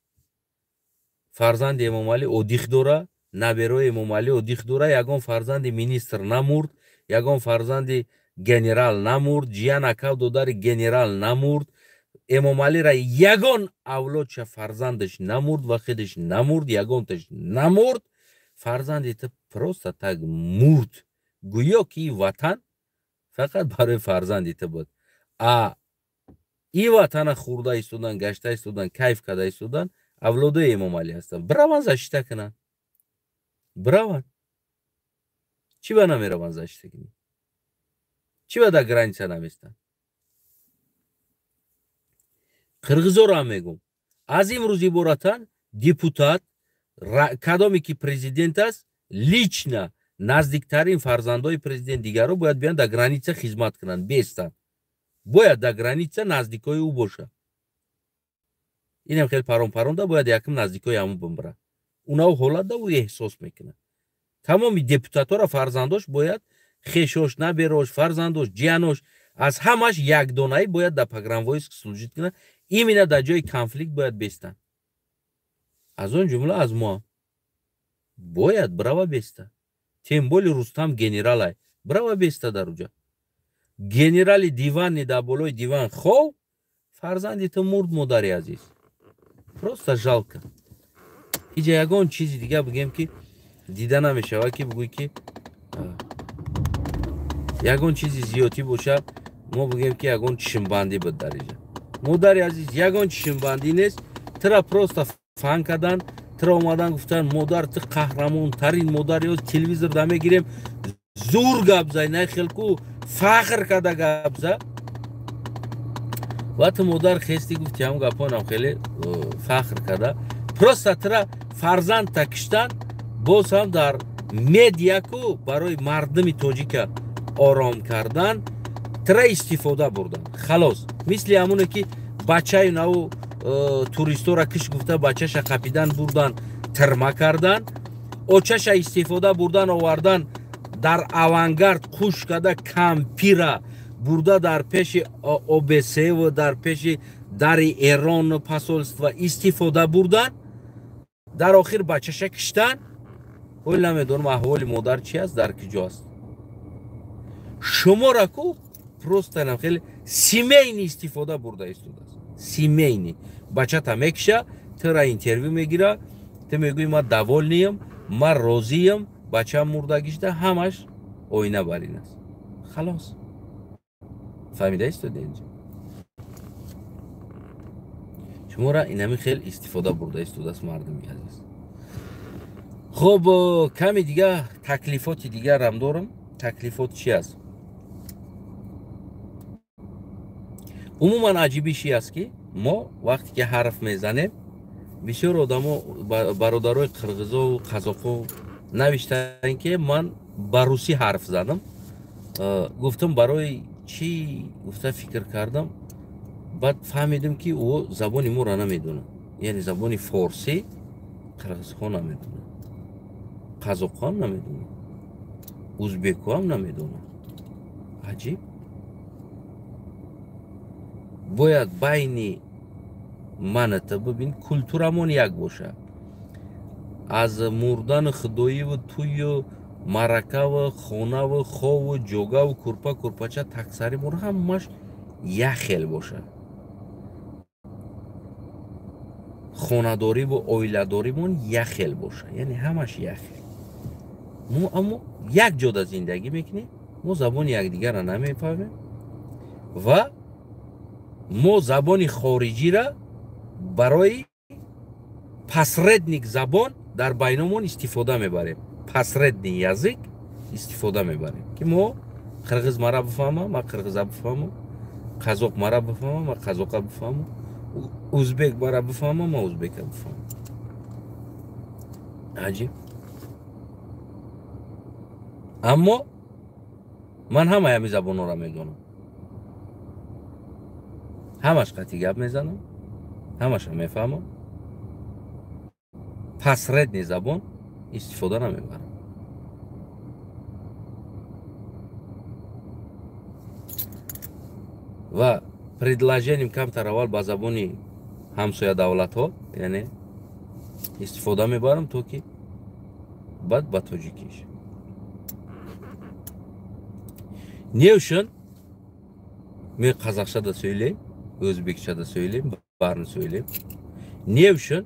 Фарзанди Эмомалӣ одих дора, наберои Эмомалӣ одих дора, ягон фарзанди министр намурд, ягон фарзанди генерал намурд, ҷиян акав додари генерал намурд. Эмомалира ягон авлодша фарзандаш намурд ва худаш намурд, ягонташ намурд. Фарзанди ту просто так мурд, гӯё ки ватан фақат барои фарзанди ту буд. А и ватана хӯрда истодан, гашта истодан, кайф карда истодан авлодои Эмомалӣ ҳастанд. Бираванд защита кунанд, бираванд. Чӣ ба намераванд защита кунӣ? Чӣ ба дар граница наместанд? Қирғизоро ҳам мегӯм, аз имрӯз иборатан депутат кадоме ки президент аст, лично наздиктарин фарзандои президент дигарро бояд биёнд дар граница хизмат кунанд, бестанд. Бояд дар граница наздикои ӯ бошад. Инам хеле парон паронда бояд якм наздикои ҳамун бимбирад. Унав ҳолатда ӯ эҳсос мекунад. Тамоми депутатора фарзандош бояд, хешош, наберош, фарзандош, ҷиянош, аз ҳамаш якдонаи бояд дар погранвойск служить кунад. Именно дар ҷои конфликт бояд бестанд. Аз он ҷумла аз мо бояд брава беста. Тем более Рустам генералай, брава беста дар уҷа. Генерали диванни дар болои диван хов, фарзанди ту мурд, модари азиз. Просто жалко. Иҷа ягон чизи дига бигем, ки дида намешавад, ки бигӯй, ки ягон чизи зиёдтӣ бошад, мо бигем, ки ягон чишмбандӣ буд дар иҷа. Модари азиз, ягон чишмбандӣ нест. Тура просто фан кардан, тура омадан гуфтан: модар, ту қаҳрамонтарин модар, ё телевизор да мегирем, зур гап зай, нахелку фахр карда гап за. Ва ту модар хести гуфти ҳам гапонам хеле фахр карда. Просто тура фарзанд киштан, боз ҳам дар медиаку барои мардуми тоҷика ором кардан тура истифода бурдан. Халос, мисли ҳамоне ки бачаи наву туристора киш гуфта, бачаша қапидан бурдан, тирма кардан, очаша истифода бурдан, овардан дар авангард қуш карда, кампира бурда дар пеши ОБСВ, дар пеши дари Эрон посольства истифода бурдан, дар охир бачаша киштан. Ҳол намедонам аҳволи модар чи аст, дар киҷо аст. Шуморо ку просто нам хеле семейный истифода бурда истодааст. Семейный бачата мекиша, тура интервю мегира, ту мегӯӣ: ман довольный ам, ман розиям, бачам мурдагишда, ҳамаш оина бар ин аст. Халос, фаҳмида истоди? Инҷа шуморо инами хел истифода бурда истодааст, мардуми азиз. Хуб, ками дига таклифоти дигарам дорам. Таклифот чи аст? Умуман аҷибиш аст, ки мо вақте ки ҳарф мезанем, бисёр одамо, бародарои қирғизову қазоқо навиштанд, ки ман ба русӣ ҳарф задам. Гуфтам, барои чӣ гуфта фикр кардам, баъд фаҳмидам, ки ӯ забони моро намедонад. Яъне забони форсӣ қирғизҳо намедонад, қазоқҳо ҳам намедонад, узбекҳо ҳам намедонад. Аҷиб. Бояд байни маната бибин, культурамон як бошад. Аз мурдани худоиву тӯю маъракаву хонаву хову ҷогаву курпа курпача таксаримон ҳамаш як хел бошад. Хонадориву оиладоримон як хел бошад, яъне ҳамаш як хел. Мо аммо як ҷода зиндагӣ мекунем, мо забони якдигарро намефаҳмем ва мо забони хориҷиро барои посредник забон дар байномон истифода мебарем. Посредний язык истифода мебарем, ки мо қирғиз мара бифаҳмам, ман қирғиза бифаҳмам, қазоқ мара бифаҳмам, ман қазоқа бифаҳмам, узбек мара бифаҳмам, ман узбека бифаҳмам. Аҷиб. Аммо ман ҳамаи ҳамин забонҳоро медонам, ҳамаш қатъи гап мезанам, ҳамаша мефаҳмам. Посредний забон истифода намебарам. Ва предложением камтар аввал ба забони ҳамсоя давлатҳо, яъне истифода мебарам, то ки баъд ба тоҷикиш. Не uchun men qozoqcha da so'ylayman, o'zbekcha da so'ylayman, barini so'ylayman. Ne uchun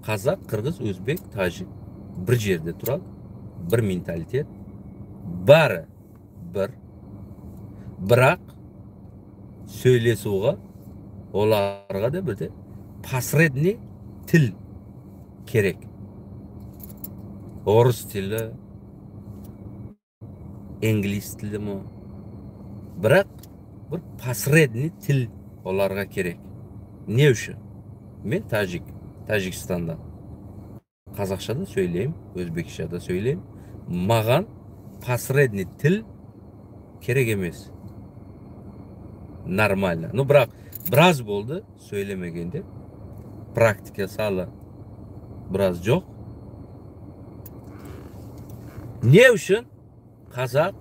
qozoq, qirg'iz, o'zbek, tojik bir yerda turadi, bir mentalitet, bari bir. Biroq сөйлесуға оларға да бірде посредний тіл керек. Орыс тілі, инглиз тілі ме? Бірақ бір посредний тіл оларға керек. Не үшін? Мен тәжік, Тәжікстанда қазақша да сөйлеймін, өзбекше да сөйлеймін. Маған посредний тіл керек емес. Нормально. Ну, бірақ біраз болды сөйлемегенде. Практика салы біраз жоқ. Не үшін қазақ,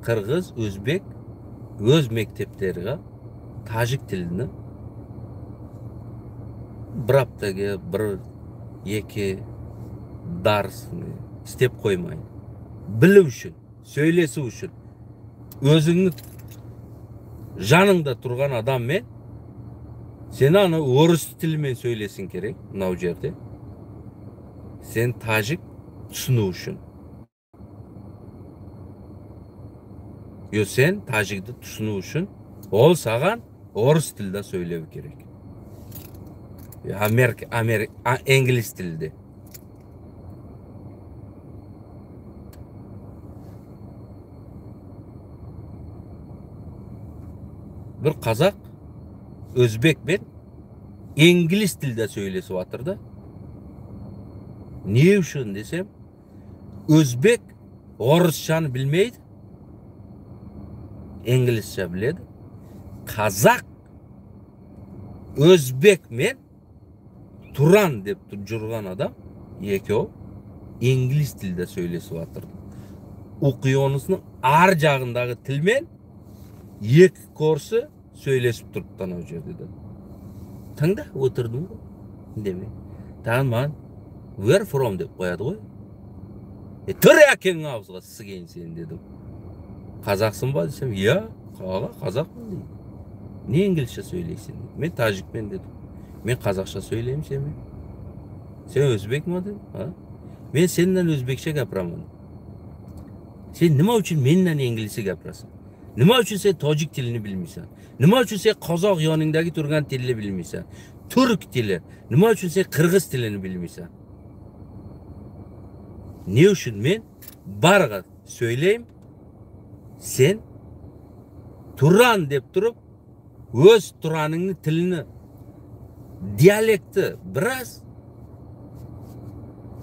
қырғыз, өзбек өз мектептерге тәжік тілini бір аптаға бір екі дарс істеп қоймайды. Білу үшін, сөйлесу үшін, өзіңнің жаныңда тұрған адаммен сен аны орыс тілімен сөйлесің керек мынау жерде. Сен тәжік түсіну үшін. Yo, сен тәжікті түсіну үшін ол саған орыс тілде сөйлеу керек. Америка, инглиз тілде. Бір қазақ өзбекпен инглиз тілде сөйлесіп жатыр да. Не үшін десем, өзбек орысшаны білмейді, инглизше біледі. Қазақ өзбекмен Туран деп жүрген адам екеуі инглиз тілде сөйлесіп жатыр. Океанусының ар жағындағы тілмен екі корсы сөйлесіп тұрыпты анау жерде де. Тыңда отырдым ғой, демей. Тағы маған where from деп қояды ғой. Тұр әкеңнің аузыға сігейін сен дедім. Қазақсың ба десем, иә, аға, қазақпын дейді. Не инглизше сөйлейсің деді. Мен тәжікпен дедім. Мен қазақша сөйлеймін сенімен. Сен өзбек ма дедім. Мен сенен өзбекше гапырамын. Сен nima uchun mendan inglizcha gapirasan? Nima uchun sen tojik tilini bilmaysan? Nima uchun sen qozoq yoningdagi turgan tilni bilmaysan? Turk tili. Nima uchun sen qirg'iz tilini bilmaysan? Не үшін мен барға сөйлейм, сен Туран деп тұрып, өз Тураныңның тілini, диалекті біраз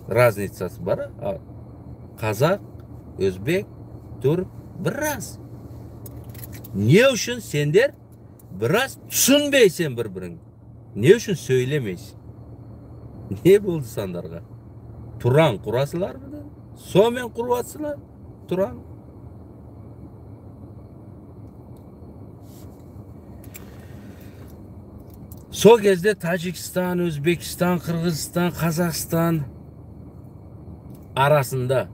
разницасы бар. Қазақ, өзбек, түрік біраз. Не үшін сендер біраз түсінбейсің бір-біріңді? Не үшін сөйлемейсің? Не болды сандарға? Туран құрасылар ма? Сонымен құрып Туран. Сол кезде Тәжікстан, Өзбекстан, Қырғызстан, Қазақстан арасында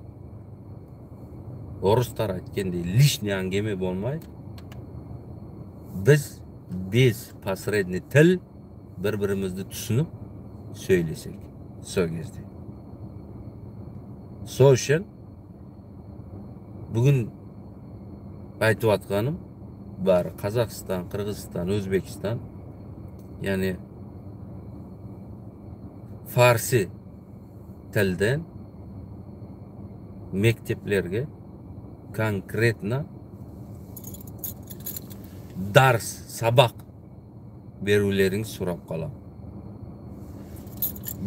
орыстар айткендей лишний әңгіме болмай, біз без посредний тіл бір-бірімізді түсініп сөйлесек сол кезде. Сол үшін бүгін айтып атқаным бәрі Қазақстан, Қырғызстан, Өзбекстан, яғни фарси тілден мектеплерге конкретно дарс, сабақ берулеріңізді сұрап қаламын.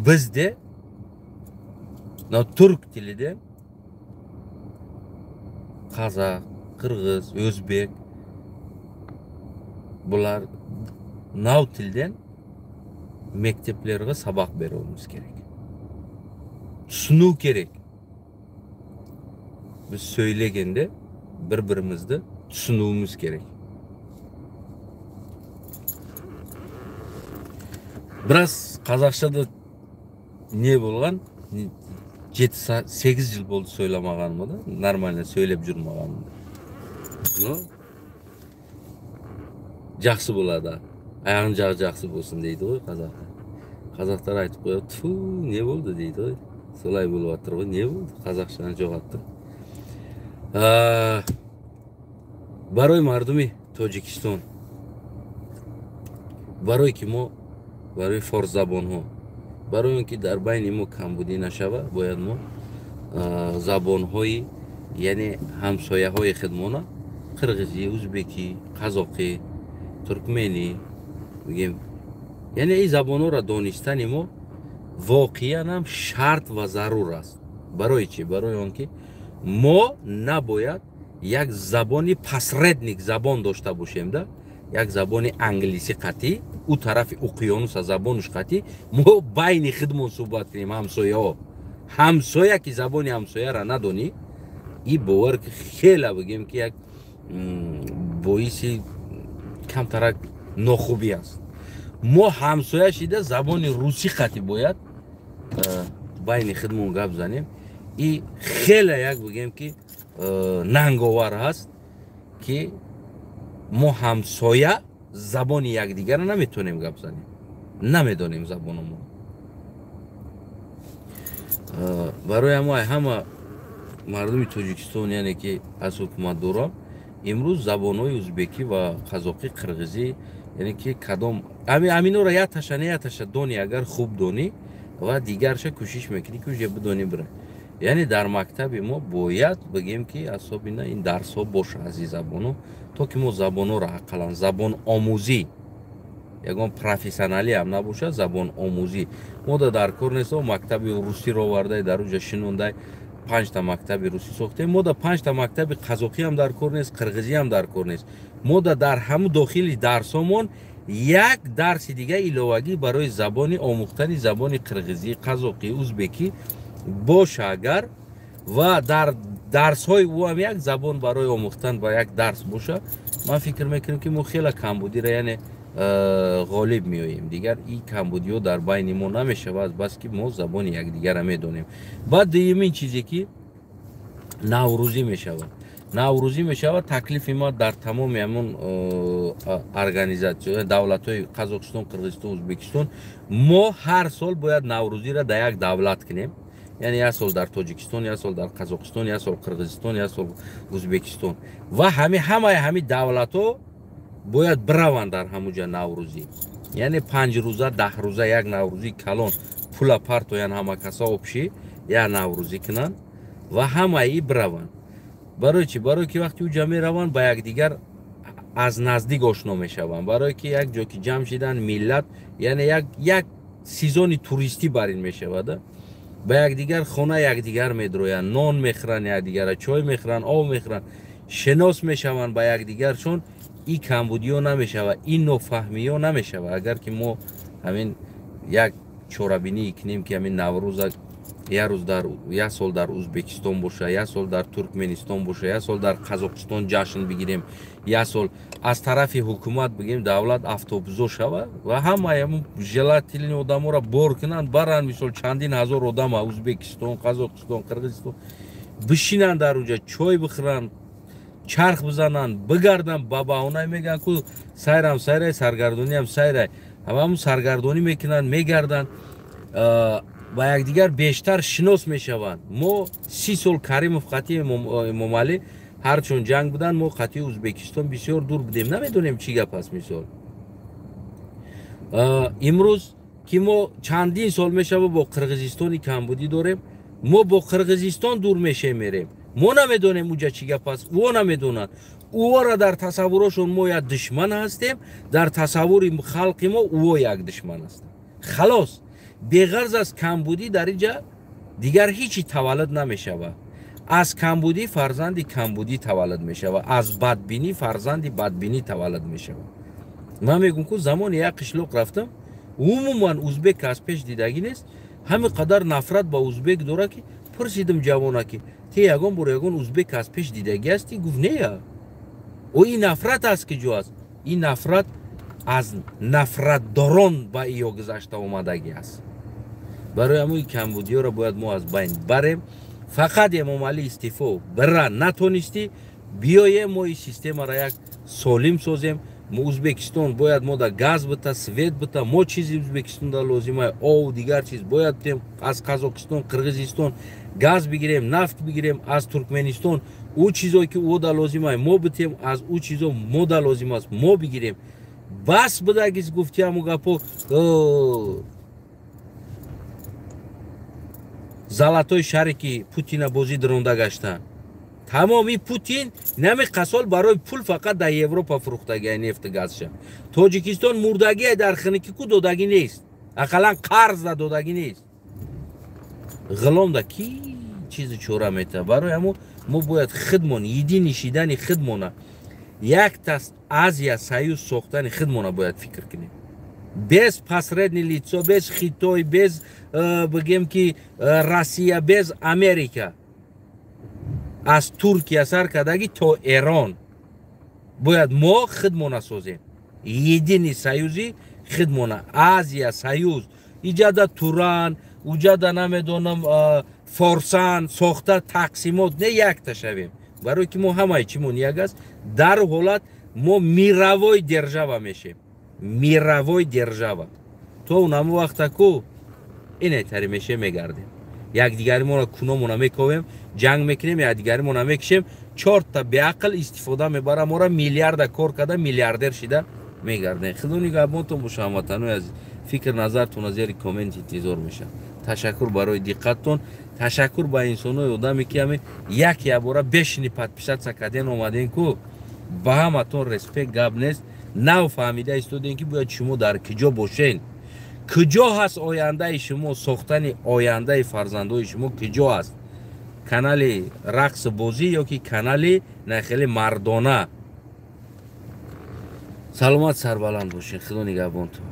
Бізде мынау түрік тілінде қазақ, қырғыз, өзбек бұлар мынау тілден мектеплерге сабақ беруіміз керек. Түсіну керек. Біз сөйлегенде бір-бірімізді түсінуіміз керек. Біраз қазақшада не болған, 7-8 жыл болды сөйлемағаныма да, нормально сөйлеп жүрмағаныма. Но жақсы болады. Аяғың жағы жақсы болсын дейді ғой қазақтар. Қазақтар айтып қояды, тфу, не болды дейді ғой. Солай болып жатыр ғой, не болды? Қазақшаны жоғалттық. Барои мардуми Тоҷикистон, барои ки мо, барои форсзабонҳо, барои он ки дар байни мо камбудӣ нашава, бояд мо забонҳои, яъне ҳамсояҳои худмона, қирғизӣ, узбекӣ, қазоқӣ, туркменӣ бигем, яъне ин забонҳоро донистани мо воқеан ҳам шарт ва зарур аст. Барои чӣ? Барои он ки мо набояд як забони посредник забон дошта бошем, да? Як забони англисӣ қатъӣ, ӯ тарафи уқёнуса забонуш қатъӣ, мо байни худмон суҳбат кунем ҳамсояҳо. Ҳамсоя ки забони ҳамсояра надонӣ, и бовар ки хела бигем ки як боиси камтарак нохубӣ аст. Мо ҳамсоя шида забони русӣ қатъӣ бояд байни худмон гап занем. И хела як бигем ки нанговар ҳаст ки мо ҳамсоя забони якдигарро наметонем гап занем, намедонем забономон. Барои ҳама мардуми Тоҷикистон, яъне ки аз ҳукуматдорон, имрӯз забонҳои узбекӣ ва қазоқӣ, қирғизӣ, яъне ки кадом аминора яташа не яташа дони, агар хуб донӣ ва дигарша кӯшиш мекунӣ ки уже бидонӣ бира. Яъне дар мактаби мо бояд бигем ки асобина ин дарсҳо боша аз ин забонҳо, то ки мо забонҳоро ақаллан забономӯзӣ, ягон профессионалӣ ҳам набошад, забономӯзӣ мо дар кор нест. Мактаби русиро овардай, дар уҷа шинондай, 5 мактаби русӣ сохтем. Мо да 5 мактаби қазоқӣ ҳам дар кор нест, қирғизӣ ҳам дар кор нест. Мо да дар ҳаму дохили дарсомон як дарси дига иловагӣ барои забони омӯхтани забони қирғизӣ, қазоқӣ, узбекӣ боша агар, ва дар дарсҳои ӯ ҳам як забон барои омӯхтан ба як дарс боша, ман фикр мекунам ки мо хеле камбудиро, яъне ғолиб меоем. Дигар ин камбудиҳо дар байни мо намешавад, бас ки мо забони якдигарро медонем. Баъд дуюмин чизе ки наврӯзӣ мешавад, наврӯзӣ мешавад. Таклифи ма дар тамоми ҳамон организатсия давлатҳои Қазоқистон, Қирғизистон, Узбекистон, мо ҳар сол бояд наврӯзиро дар як давлат кунем. Яъне як сол дар Тоҷикистон, як сол дар Қазоқистон, як сол Қирғизистон, як сол Узбекистон, ва ҳамаи ҳами давлатҳо бояд бираванд дар ҳамуҷа наврӯзӣ. Яъне 5 рӯза, 10 рӯза як наврӯзии калон, пула партоян ҳама каса обши як наврӯзӣ кунанд. Ва ҳамаи бираванд. Барои чӣ? Барои ки вақти уҷа мераванд, ба якдигар аз наздик ошно мешаванд. Барое ки як ҷо ки ҷамъ шидан миллат, яъне як сезони туристӣ бар ин мешавад. Ба якдигар хона якдигар медроянд, нон мехӯранд якдигара, чой мехӯранд, об мехӯранд, шинос мешаванд ба якдигар, чун ин камбудиё намешавад, ин нофаҳмиё намешавад. Агар ки мо ҳамин як чорабинӣ кунем, ки ҳамин Наврӯза як рӯз дар як сол дар Узбекистон боша, як сол дар Туркменистон боша, як сол дар Қазоқистон ҷашн бигирем, як сол аз тарафи ҳукумат бигирем, давлат автобусо шава ва ҳамаи ҳамун желательный одаморо бор кунанд, баранд, мисол чандин ҳазор одама Узбекистон, Қазоқистон, Қирғизистон бишинанд, дар уҷа чой бихӯранд, чарх бизананд, бигарданд, ба баҳонае мегӯянд ку сайрам сайрай, саргардониам сайрай, ҳамаҳамун саргардонӣ мекунанд, мегарданд, ба якдигар бештар шинос мешаванд. Мо 30 сол Каримов қатъи Эмомалӣ ҳарчун ҷанг буданд, мо қатъи Узбекистон бисёр дур будем, намедонем чӣ гап аст. Мисол имрӯз ки мо чандин сол мешава бо Қирғизистони камбудӣ дорем, мо бо Қирғизистон дур мешем, мерем, мо намедонем уҷа чӣ гап аст, ӯ намедонад. Ӯро дар тасаввурошон мо як душман ҳастем, дар тасаввури халқи мо ӯ як душман ҳастанд. Халос, беғарз аз камбудӣ дар инҷа дигар ҳечи таваллуд намешавад. Аз камбудӣ фарзанди камбудӣ таваллуд мешавад, аз бадбинӣ фарзанди бадбинӣ таваллуд мешавад. Ман мегӯм ку замоне як қишлоқ рафтам, умуман узбек аз пеш дидагӣ нест, ҳамин қадар нафрат ба узбек дорад, ки пурсидим ҷавона, ки те ягон бор ягон узбек аз пеш дидагӣ ҳастӣ? Гуфт: нея. О, ин нафрат аз ки ҷо аст? Ин нафрат аз нафратдорон ба иё гузашта омадагӣ аст. Барои ҳамои камбудиёро бояд мо аз байн барем. Фақат Эмомалӣ истеъфо бира, натонистӣ, биёем, мо ин системаро як солим созем. Узбекистон бояд мо да газ бита, свет бита, мо чизи Узбекистонда лозима, ов, дигар чиз бояд битем, аз Қазоқистон, Қирғизистон газ бигирем, нафт бигирем, аз Туркменистон ӯ чизое ки ӯ да лозима мо битем, аз ӯ чизо мо да лозим аст мо бигирем. Бас бидагиз гуфти ҳаму гапо золотой шарики Путина бозӣ даронда гаштанд. Тамоми Путин нами қасол барои пул фақат дар Европа фурӯхтагиай нефту газша. Тоҷикистон мурдагиай дар хиники ку додагӣ нест, ақаллан қарз да додагӣ нест. Ғуломда ки чизи чора мета? Барои ҳамо мо бояд худмон единый шидани худмона, якта Азия союз сохтани худмона бояд фикр кунем, без посредний лицо, без Хитой, без бигем ки Россия, без Америка, аз Туркия сар кардагӣ то Эрон бояд мо худмона созем, единый союзи худмона, Азия союз. Иҷада Туран, уҷада намедонам Форсан сохта тақсимот не, якта шавем, барои ки мо ҳамаи чимон як аст. Дар ҳолат мо мировой держава мешем, мировой держава. То унамо вақта ку инетари мешем, мегардем, якдигаримонро куномона мековем, ҷанг мекунем, якдигаримона мекушем, чорта беақл истифода мебара мора, миллиарда кор карда миллиардер шида мегардем. Худо нигаҳбонтон боша, ҳамватанои азиз. Фикр назартона зери коммент интизор мешавам. Ташаккур барои диққаттон, ташаккур ба инсонои одаме ки ҳами як якбора бешини подписаться карден омаден ку, ба ҳаматон респект, гап нест. Нав фаҳмида истодем, ки бояд шумо дар куҷо бошен, куҷо ҳаст ояндаи шумо, сохтани ояндаи фарзандои шумо куҷо аст: канали рақсу бозӣ ё ки канали на хеле мардона. Саломат, сарбаланд бошед, худо нигаҳбонтон.